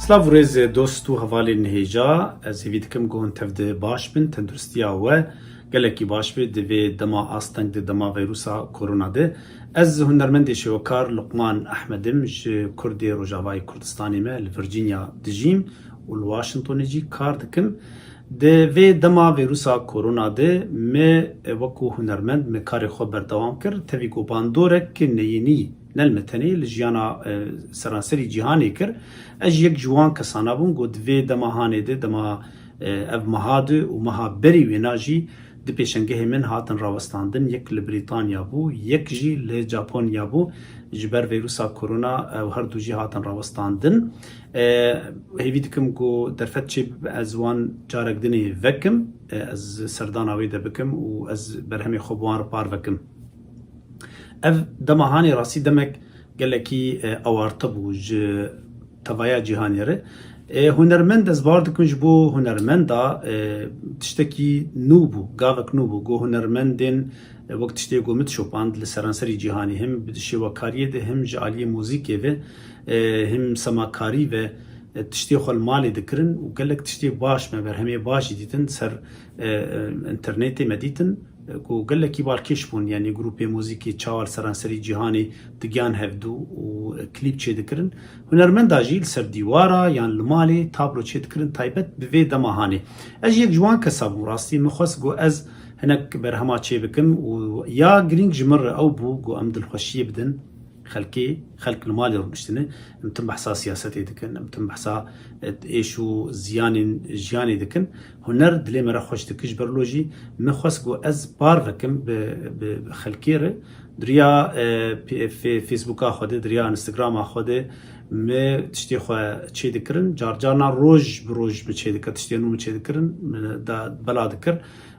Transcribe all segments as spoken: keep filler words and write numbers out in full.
Silav û rêz dost û hevalên hêja, ez hêvî dikim ku hûn tev de baş bin, tenduristiya we gelekî baş be di vê dema asteng de, dema vîrusa korona de. Ez hunermendê şêwekar Luqman Ehmed im, ji Kurdê Rojavayê Kurdistanê me, li Virginia dijîm û li Washingtonê jî kar dikim. Di vê dema vîrusa korona de me, e, wekû hunermend me karê xwe berdewam kir. Tevî ku bandorek neyînî ne li me tenê, li jiyana, e, seranserî cîhanê kir. Ez jî yek ji wan kesana bûm ku di vê dema hanê de, dema, e, ev meha de û meha berî wêna jî di pêşengehê min hatin rawestandin. Yek li Brîtanya bû, yek jî li Japonya bû. Ji ber vîrusa korona ew her du jî hatin rawestandin. E, hêvî dikim ku derfet çê bibe, ez wan carek dinê vekim. E, ez serdana wê de bikim û ez berhemê xwe bi wan re par vekim. Ev dema hanê rastî demek gelekî, e, awarte bû ji tevaya cîhanê re. E, hunermend, ez bawer dikim ji bo hunermenda, e, tiştekî nû bû, gavek nû bû. Ku hunermendên, e, wek tiştê ku min dişopand li seranserî cîhanê, him bi şêwekariyê de, him ji aliyê muzîkê ve, e, him semakarî ve, e, tiştê xwe li malê dikirin û gelek tiştê baş me berhemê baş jî dîtin ser, e, e, înternetê me dîtin, e, ku gelekî balkêş bûn, yanî grûpê muzîkê çawa li seranserî cîhanê digihan hevdû û klîp çêdikirin. Hunermenda jî li ser dîwara yan li malê tablo çêdikirin, taybet bi vê dema hanê. Ez jî yek ji wan kesa bûm, rastî min xwest ku ez hinek berhema çê bikim û ya girîng ji min re ew bû ku em dilxweşiyê bidin xelkê, xelk li malê rûniştine, em tim behsa siyasetê dikin, em tim behsa, e, êş û ziyanên jiyanê dikin. Huner dilê me re xweş dike, ji ber wilo jî min xwest ku ez par vekim bi, bi, bi xelkê re. Diriya, e, P-, F-, Facebooka xwe de, diriya Instagrama xwe de me tiştê xwe çê dikirin. Car carna roj bi roj min çê dikir, tiştê nû min çê dikirin, min da bela dikir.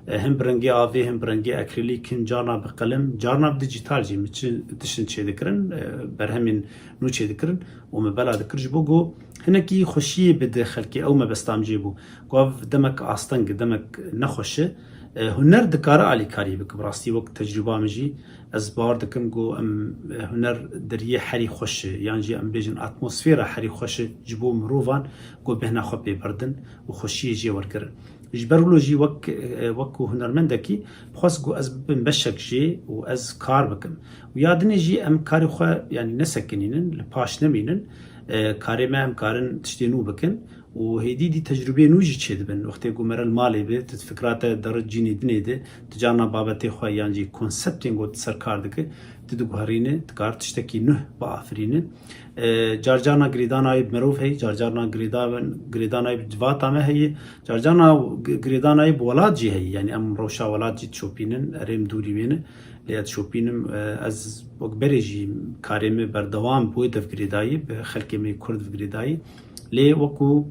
E, him bi rengê avê, him bi rengê akrîlîk, him carna bi qelim, carna bi dîjîtal jî min çi tiştin çê dikirin, e, berhemên nû çê dikirin û min bela dikir ji bo ku hinekî xweşiyê bide xelkê, ew mebesta min jê bû. Ku ev demek asteng, demek nexweş e. E, huner dikare alîkarî bike. Bi rastî wek tecrûba min jî ez bawer dikim ku em, e, huner deriyê herî xweş e, yan jî em bêjin atmosfera herî xweş e ji bo mirovan ku bêhna xwe pê berdin û xweşiyê jê wergirin. Ji ber wilo jî wek, e, wekû hunermendekî xwest ku ez bibim beşek jê û ez kar bikim. Û ya dinê jî em karê xwe, yanî nesekinînin, li paş nemînin. E, karê me em karin tiştê nû bikin û hêdî dî tecrûbeyê nû jî çêdibin. Wextê ku mere li malê be, tu fikra te dere cînê dinê de, tu carna babetê xwe yan jî konseptên ku tu ser kar dike, tu diguherîne, tu kar tiştekî nuh biafirîne. E, car carna girêdana wê bi merov heye, car carna girêda-, girêdana wê bi civata me heye, car carna g-, girêdana wê bi welat jî heye. Yanî em rewşa welat jî dişopînin, erê min dûrî wê ne. Lê ez dişopînim, e, ez wek berê jî karê min berdewam bi wê dev girêdayî, bi xelkê me Kurd ve girêdayî. Lê wekû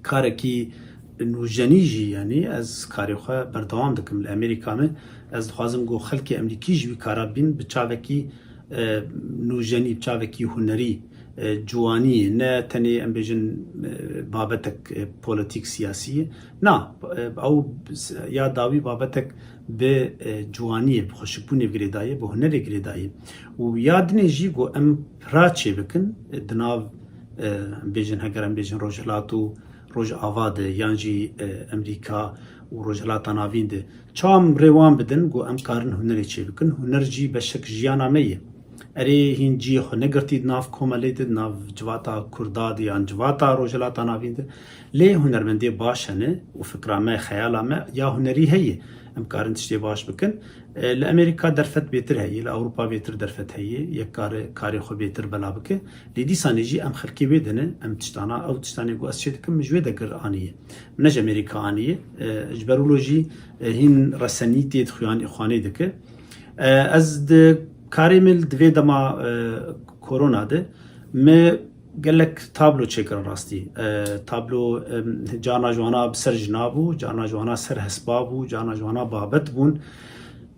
karekî nûjenî jî, yanî ez karê xwe berdewam dikim li Amerîka me. Ez dixwazim ku xelkê Amerîkî jî wî kara bîn bi çavekî, e, nûjenî, bi çavekî hunerî, e, ciwanî, ne tenê em bêjin, e, babetek, e, polîtîk, siyasî ye. Na, e, ew ya dawî babetek bi, e, ciwaniyê, bi xweşikbûnê girêdayê, bi hunerê girêdayê. Û ya dinê jî ku em pira çêbikin, e, di nav, e, em bêjin, heger em bêjin Rojhilat û Rojava de, yan jî, e, Amerîka û Rojhilata Navîn de, çawa em rê wan bidin ku em karin hunerê çêbikin? Huner jî beşek jiyana me ye. Erê, hîn cihê xwe negirtî di nav komelê de, di nav civata Kurda de yan civata Rojhilata Navîn de. Lê hunermendê baş hene û fikra me, xeyala me ya hunerî heye. Em karin tiştê baş bikin. E, li Amerîka derfet bêtir heye, li Ewropa bêtir derfet heye, yek kare karê xwe bêtir bela bike. Lê dîsanê jî em xelkê wê de ne, em tiştana, ew tiştanê ku ez çê dikim, min ji wê de gir aniye. Min ne ji Amerîka aniye. E, ji ber wilo jî, e, hîn resenî tê dixuyan-, xwanê dike. E, ez di karê min di vê dema, e, korona de me gelek tablo çêkirin rastî. E, tablo, em, carna ji wana bi ser jina bû, carna ji wana ser hespa bû, carna ji wana babet bûn.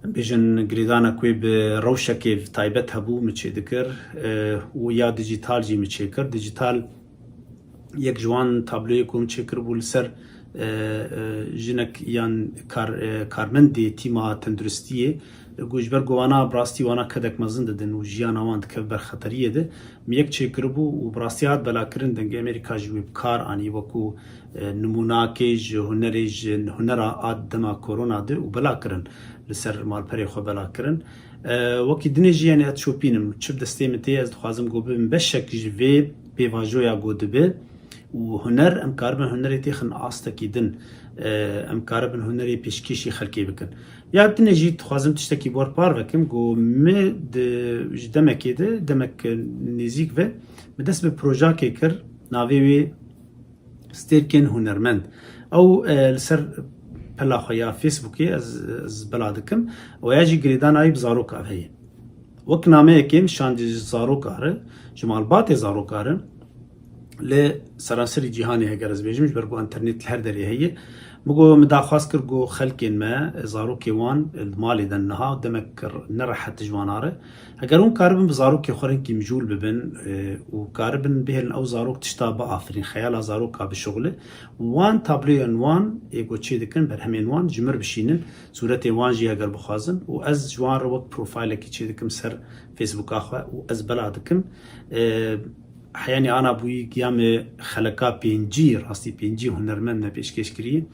Em bêjin girêdanek wê bi rewşekê taybet hebû min çêdikir, e, û ya dîjîtal jî min çêkir. Dîjîtal yek ji wan tabloyê ku min çêkiribû li ser, e, e, jinek yan kar-, e, karmendê tîma tenduristiyê, Ku ji ber ku wana bi rastî wana kedek mezin didin û jiyana wan dikeve ber xeteriyê de, min yek çêkiribû û bi rastî hat belakirin, dengê Amerîka jî wê bi kar anî wekû, e, nimûnakê ji hunerê, ji hunera a dema korona de û belakirin, li ser malperê xwe belakirin. E, wekî dinê jî, yanî ez şopînim, çi bi destê min tê, ez dixwazim ku bibim beşek ji vê pêvajoya ku dibe. Û huner, em karibin hunerê têxin astekî din. E, em karibin hunerê pêşkêşî xelkê bikin. Ya dinê jî dixwazim tiştekî bi we parve kim, ku min di, ji demekê de, demek nêzîk ve, min dest bi projakê kir, navê wê Stêrkên Hunermend. Ew, e, li ser pela xwe ya Facebookê ez, ez bela dikim. Ew ya jî girêdana wî bi zaroka ve heye. Wek nameyekê min şandî ji zaroka re, ji malbatê zaroka re, li seranserî cîhanê, heger ez bêjim, ji ber ku înternet li her derê heye. Min got, min daxwaz kir ku xelkên me, zarokê wan, e, di malê de niha, demek nerehet ji wan re. Heger hûn karibin bi zarokê xwe rengkî mijûl bibin, e, û karibin bihêlin ew zarok tişta biafirîn, xeyala zaroka bişuxile, wan tabloyên wan ê ku çê dikin, berhemên wan ji mir bişînin, sûretên wan jî heger bixwazin, û ez ji wan re wek profilekî çê dikim ser Facebooka xwe û ez bela dikim. E, Heyanî ana bûyî giya me xeleka pêncî, rastî pêncî hunermend me pêşkêş kiriye.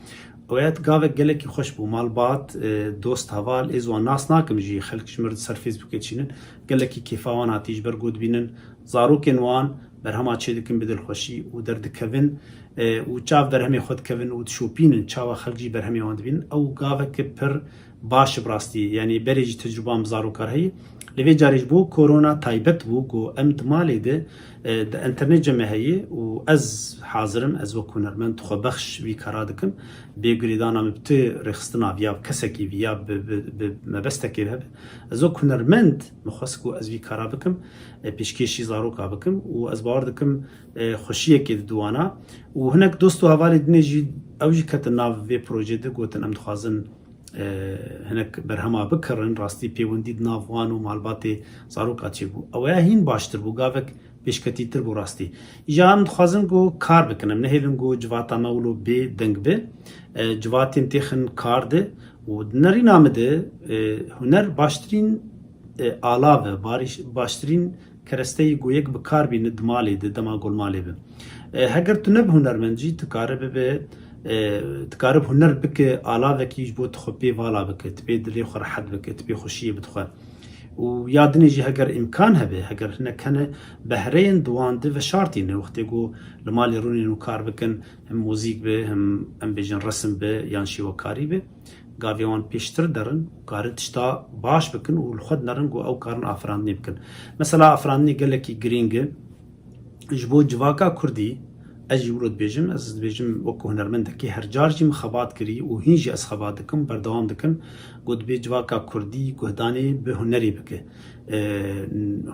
Ew ya gavek gelekî xweş bû. Malbat, e, dost, heval, ê wan nas nakim jî, xelk ji mir di ser Facebookê dişînin. Gelekî kêfa wan hatî ji ber ku dibînin zarokên wan berhema çê dikin bi dilxweşî û derdikevin, e, û çav berhemê xwe dikevin û dişopînin, çawa xelk jî berhemê wan dibînin. Ew gaveke pir baş bi rastî, yanî berê jî tecrûba min bi zarokan heye. Lê vê carê ji bo korona taybet bû ku em di malê de, e, di înternet cem me heye û ez hazir im, ez wek hunermend xwebexş vî kara dikim. Bê girêdana min bi ti rêxistina vî ya bi kesekî vî ya bi, bi, bi mebestekê hebe. Ez wek hunermend min xwest ku ez vî kara bikim, e, pêşkêşî zaroka bikim û ez bawer dikim, e, xweşiyekê di wana. Û hinek dost û hevalê dinê jî ew jî ketin nav vê projê de, gotin em dixwazin e, hinek berhema bikirin, rastî pêwendî di nav wan û malbatê zaroka çêbû. Ew ya hîn baştir bû, gavek pêşketîtir bû rastî. Îja em dixwazin ku kar bikin, em nehêlin ku civata me wilo bê deng be. E, civatên têxin kar de û di nerîna min de, e, huner baştirîn, e, alav e, barîş-, baştirîn keresteyî ku yek bi kar bîne di malê de, dema ku li malê be. E, heger tu ne bi hunermend jî, tu kare bibe, e, tu kare bi huner bike, alavekî ji bo tu xwe pê vala bike, tu pê dilê xwe rehet bike, tu pê xweşiyê bide xwe. Û ya dinê jî heger îmkan hebe, heger hinek hene behreyên di wan de veşartîne, wextê ku li malê rûnên û kar bikin, hem muzîk be, hem em bêjin resim be, yan şêwekarî be. Gavê wan pêştir derin, karin tişta baş bikin û li xwe dinerin ku ew karin afirandinê bikin. Mesela afirandinê gelekî girîng e. Ji bo civaka kurdî, ez jî wilo dibêjim, ez dibêjim wekî hunermendekî her car jî min xebat kirî û hîn jî ez xebat dikim, berdewam dikim, ku dibê civaka kurdî guhdanê bi hunerê bike. E,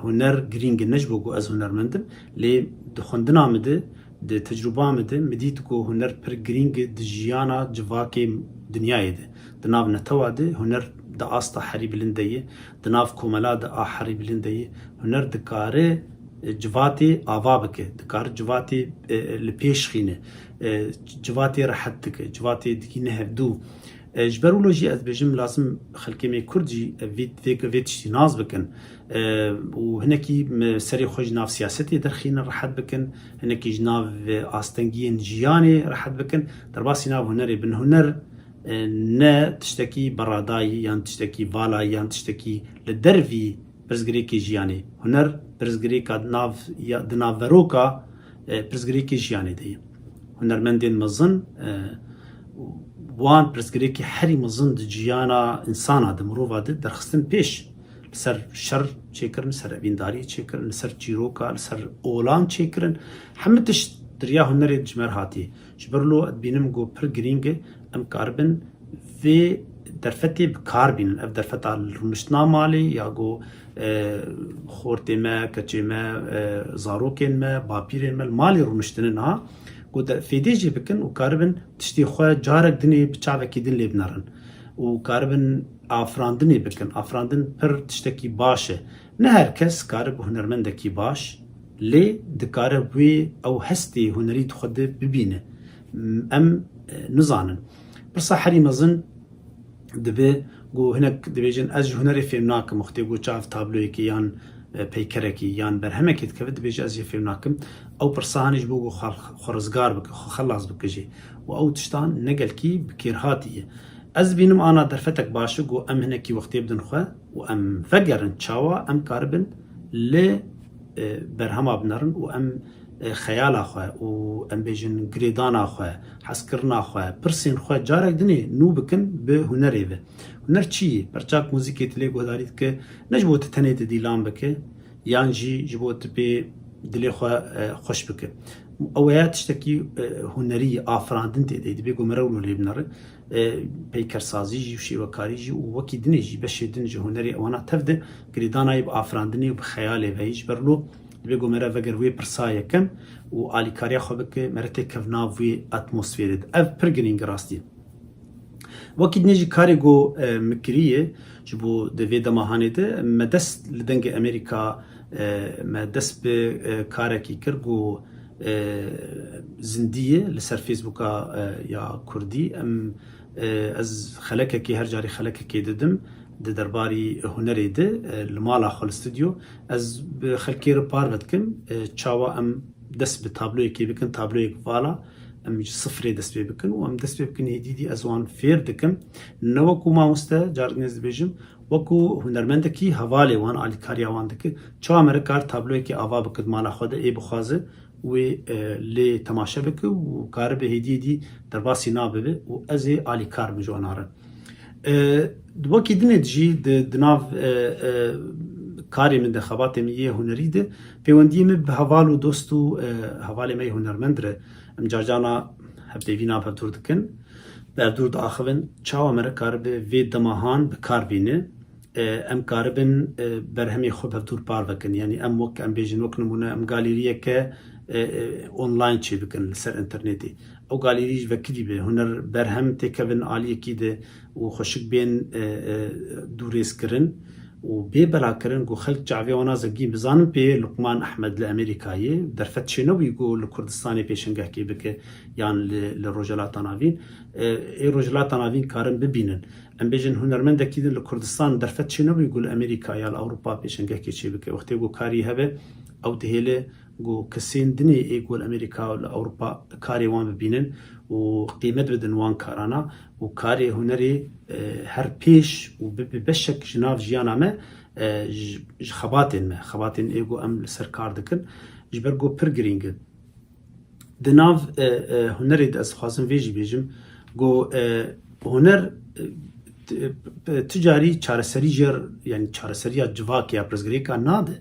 huner girîng e, ne ji bo ku ez hunermend im, lê di xwendina min de, di tecrûba min de min dît ku huner pir girîng e di jiyana civakê dinyayê de. Di nav netewa de huner di asta herî bilind de ye, di nav komela de a herî bilind de ye. Huner dikare, e, civatê ava bike, dikare civatê, e, li pêş xîne, e, civatê rehet dike, civatê dikîne hevdû. E, ji ber wilo jî ez dibêjim, lazim xelkê me kurd jî, e, vê, vê, vê tiştî nas bikin. E, û hinekî me serê xwe ji nav siyasetê derxînin, rehet bikin, hinekî ji nav, e, astengiyên jiyanê rehet bikin. Derbasî nav hunerê bin. Huner, e, ne tiştekî beradayî, yan tiştekî valayî, yan tiştekî li dervî pirsgirêkê jiyanê. Huner pirsgirêka di nav, ya, di nav veroka, e, pirsgirêkê jiyanê de ye. Hunermendên mezin, e, wan pirsgirêkê herî mezin di jiyana însana de, mirova de derxistin pêş. Li ser şer çêkirin, li ser evîndariyê çêkirin, li ser çîroka, li ser olan çêkirin. Hemû tişt di riya hunerê ji me re hatiye. Ji ber lo ez dibînim ku pir girîng e, em karibin vê derfetê bi kar bînin. Ev derfeta rûniştina malê ya ku, e, xortê me, keçê me, e, zarokên me, bapîrên me li malê rûniştine niha, ku de-, fêdê jê bikin û karibin tiştê xwe carek dinê bi çavekî din lê binerin û karibin afirandinê bikin. Afirandin pir tiştekî baş e. Ne her kes karibe hunermendekî baş, lê dikare wê ew hestê hunerî di xwe de bibîne. Em, e, nizanin. Pirsa herî mezin dibe Ku hinek dibêjin, ez ji hunerê fêm nakim, wextê ku çav tabloyekê yan, e, peykerekî yan berhemekê dikeve, dibêje, ez jê fêm nakim. Ew pirsa hanê ji bo ku xwe, xwe rizgar bike, xwe xelas bike jê. Û ew tiştan ne gelkî bi kêrhatî ye. Ez dibînim ana derfetek baş e ku em hinekî wextê bidin xwe û em vegerin çawa em karibin li, e, berhema binerin û em, e, xeyala xwe û em bêjin girêdana xwe, hezkirina xwe, pirsên xwe carek dinê nû bikin bi hunerê ve. Huner çi ye? Perçak muzîkê tu lê guhdarî dike, ne ji bo tu tenê didîlan bike, yan jî ji bo tu pê dilê xwe, e, xweş bike. Ew ya tiştekî, e, hunerî, afirandin tê de ye. Dibê ku mere wilo lê binere. E, peykersazî jî û şêwekarî jî û wekî dinê jî beşê din ji hunerê ewana tev de girêdana yê bi afirandinê û bi xeyalê ve ye. Ji ber lo dibê ku mere veger wê pirsa yekem û alîkariya xwe bike, mere têkev nav wê atmosfêrê de. Ev pir girîng e rastî. Wekî dinê jî karê ku, e, min kiriye ji bo di vê dema hanê de me dest li Dengê Amerîka, e, me dest bi, e, karekî kir ku, e, zindî ye li ser Facebooka, e, ya Kurdî. Em, e, ez xelekekê, her carî xelekekê didim di derbarî hunerê de, e, li mala xwe li stûdyo. Ez bi xelkê re parve dikim, e, çawa em dest bi tabloyekê bikin, tabloyek vala, em ji sifrê dest pê bikin û em dest pê bikin hêdî hêdî ez wan fêr dikim. Ne wekû mamoste, carek nêz dibêjim, wekû hunermendekî hevalê wan alîkariya wan dike. Çawa mere kar tabloyekê ava bike di mala xwe de, ê bixwaze wê, e, lê temaşe bike û karibe hêdî hêdî derbasî na bibe û ez ê alîkar bim ji wana re. E, di wekî dinê de jî di, di nav, e, e, karê min de, xebatê min yê hunerî de, pêwendiyê min bi heval û dost û, e, hevalê me yê hunermend re, em carcana hevpeyvîna bi hevdûr dikin, bi hevdûr diaxivin, çawa mere karibe vê dema han bi kar bîne, e, em karibin, e, berhemê xwe bi hevdûr parve kin. Yanî em wek, em bêjin, wek nimûne, em galêriyeke, e, e, online çêbikin li ser înternetê. Ew galêrî ji vekirî be, huner berhem têkevin aliyekî de û xweşik bên, e, e, dûrêz kirin û bê bela kirin ku xelk çavê wana zengîn bizanin pê Luqman Ehmed li Amerîkayê derfet çênebûyî ku li Kurdistanê pêşengehkê bike yan li, li Rojhilata Navîn. E, ê Rojhilata Navîn karin bibînin. Em bêjin hunermendekî din li Kurdistan derfet çênebûyî ku li Amerîka ya li Ewropa pêşengehkê çêbike. Wextê ku karî hebe, ew dihêle ku kesên dinê ê ku li Amerîka û li Ewropa karê wan bibînin û qîmet bidin wan karana û karê hunerê, e, her pêş û bibe beşek ji nav jiyana me, e, ji, ji xebatên me, xebatên ê ku em li ser kar dikin, ji ber ku pir girîng e. Di nav, e, e, hunerê de ez dixwazim vê jî bêjim, ku, e, huner, e, ti, e, ti carî çareserî jê, yanî çareseriya civakê ya pirsgirêka nade,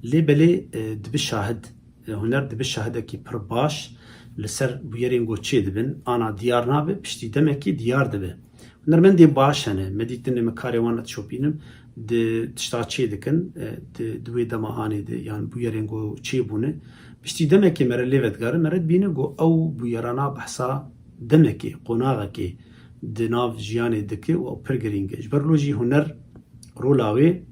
lê belê, e, dibe şahid. E, huner dibe şahidekî pir baş li ser bûyerên ku çê dibin, ana diyar nabe, piştî demekî diyar dibe. Hunermendê baş hene, me dîtine, me karê wan re dişopînim, di tişta çê dikin, e, di, di wê dema hanê de, yan bûyerên ku çê bûne, piştî demekê me re lê vedigarin, me re dibîne ku ew bûyerana behsa demekê, qonaxekê di nav jiyanê dike û ew pir girîng e. Ji ber lo jî huner rola wê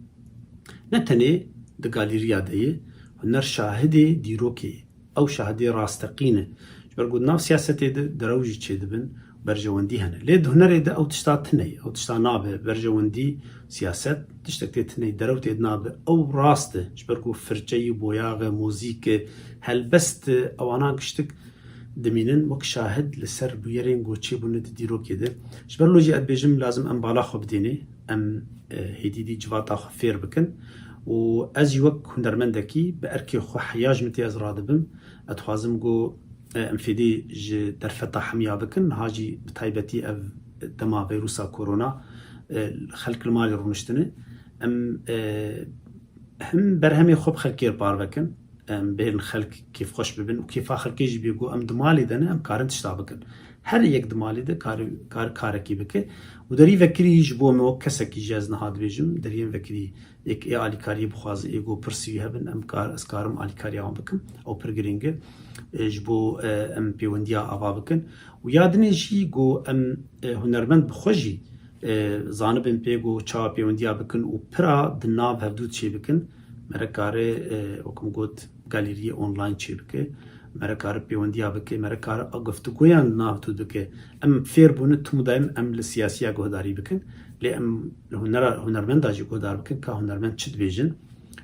ne tenê di galeriya de ye, huner şahidê dîrokê ye. Ew şahidê rasteqîn e. Ji ber ku di nav siyasetê de derew jî çêdibin, berjewendî hene. Lê di hunerê de ew tişta tune ye. Ew tişta nabe berjewendî, siyaset, tiştek tê tune ye, derew tê nabe. Ew rast e. Ji ber ku firçeyî, boyax e, muzîk e, helbest e, ewana giştik dimînin wek şahid li ser bûyerên ku çêbûne di dîrokê de. Ji ber lo jî ez dibêjim, lazim em bala xwe bidêne. Em, e, hêdî dî civata xwe fêr bikin û ez jî wek hunermendekî bi erkê xwe heya ji min tê ez radibim. Ez dixwazim ku, e, em fêdî ji derfeta hemiya bikin. Niha jî bi taybetî ev dema veyrusa korona, e, xelk li malê rûniştine. Em, e, him berhemê xwe bi xelkê re parve kin. Em bêrin xelk kêfxweş bibin û kêfa xelkê jî bê ku em di malê de ne, em karin tişta bikin. Her yek di malê de kar, kar, karekî bike û derî vekirî ji bo me wek kesekî jî ez niha dibêjim, deriyên vekirî yek ê alîkariyê bixwaze, ê ku pirsî wî hebin, em kar, ez karim alîkariya wan bikim. Ew pir girîng e, e, ji bo, e, em pêwendiya ava bikin. Û ya dinê jî ku em, e, hunermend bi xwe jî e, zanibin pê ku çawa pêwendiya bikin û pira di nav hevdû çê bikin. Mere kare, e, wek min got, galeriyê online çê bike. Mere kare pêwendiya bike, mere kare a guftûgoyan di nav tu dike. Em fêr bûne, tim û daîm em li siyasiya guhdarî bikin. Lê em li hunera, hunermenda jî guhdar bikin ka hunermend çi dibêjin,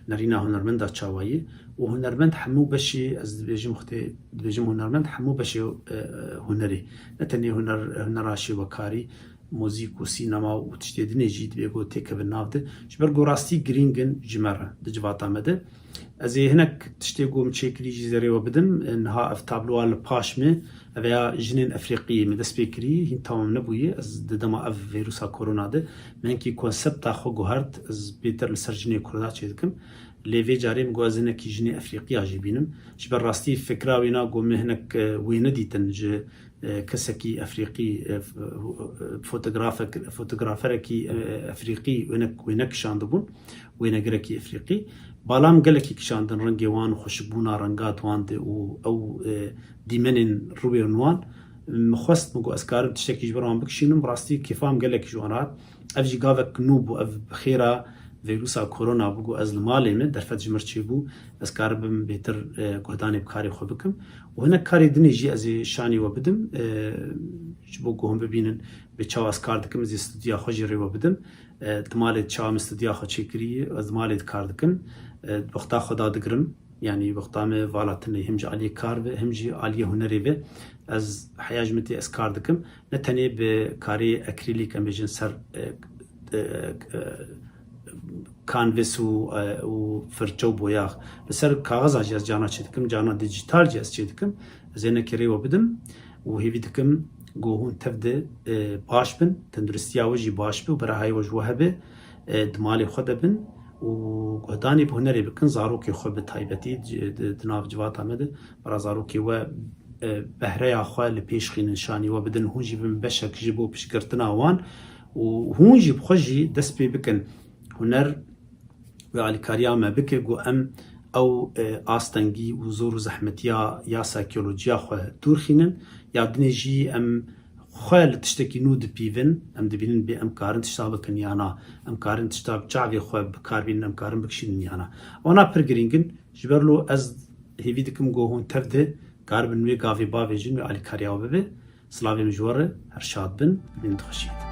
nerîna hunermenda çawa ye. Û hunermend hemû beşê, ez dibêjim xwedê, dibêjim hunermend hemû beşê, e, e, hunerê. Ne tenê huner, hunera şêwekarî, muzîk û sînema û tiştê dinê jî dibê ku têkevin nav de. Ji ber ku rastî girîng in ji me re, di civata me de. Ez ê hinek tiştê ku min çêkirî jî zerê we bidim. Niha ev tabloa li paş me, ev ya jinên Efrîqî me dest pê kirî, hîn tamam nebûye. Ez di dema ev vîrusa korona de, me hinkî konsepta xwe guhert, ez bêtir li ser jinê Kurda çêdikim. Lê vê carê min got ez hinekî jinê Efrîqiya jî bînim. Ji ber rastî fikra wîna ku me hinek, e, wê nedîtin ji e, kesekî Efrîqî, e, f-, e, fotografek-, fotograferekî, e, Efrîqî wêne, wêne kişandibûn, wênegerekî Efrîqî. Bala min gelekî kişandin, rengê wan, xweşikbûna renga di wan de û ew, e, dîmenên rûyên wan. Min xwest, min got, ez karim tiştekî ji ber wan bikişînim, rastî kêfa min gelekî ji wan hat. Ev jî gavek nû bû, ev bi xêra vîrusa korona bû, got ez li malê me, derfet ji mir çêbû, ez karibim bêtir, e, guhdanê bi karê xwe bikim. Û hinek karê dinê jî ez ê şanî we bidim, e, ji bo ku hûn bibînin bi çawa ez kar dikim, ez ê stûdyoya xwe jî rê we bidim. E, di malê çawa min stûdyoya xwe çêkirî, ez di malê de kar dikim. E, wexta xwe dadigirim. Yanî wexta me vala tune him ji aliyê kar ve, him jî aliyê hunerê ve. Ez heya ji min tê ez kar dikim. Ne tenê bi karê akrîlîk, em bêjin ser, e, e, e, kanvês û, e, û firçe û boyax. Li ser kaxiza jî ez cana çêdikim, cana dîjîtal jî ez çêdikim. Ez ê nekê rê we bidim û hêvî dikim ku hûn tev de, e, baş bin, tenduristiya we jî baş be û berahayê we ji we hebe, e, di malê xwe de bin û guhdanê bi hunerê bikin, zarokê xwe bi taybetî di, di, di nav civata me de, bera zarokê we, e, behreya xwe li pêş xînin, şanî we bidin, hûn jî bin beşek ji bo piştgirtina wan û hûn jî bi xwe jî dest pê bikin huner wê alîkariya me bike ku em ew, e, astengî û zor û zehmetiya ya saykolojiya xwe dûr xînin, ya dinê jî em xwe li tiştekî nû dipîvin, em dibînin bê em karin tişta bikin ya na, em karin tişta bi çavê xwe bi kar bînin, em karin bikişînin ya na. Wana pir girîng in, ji ber lo ez hêvî dikim ku hûn tev de karibin wê gavê bavêjin, wê alîkariya we bibe. Silavê min ji we re, her şad bin, bibînin di xweşiyê de.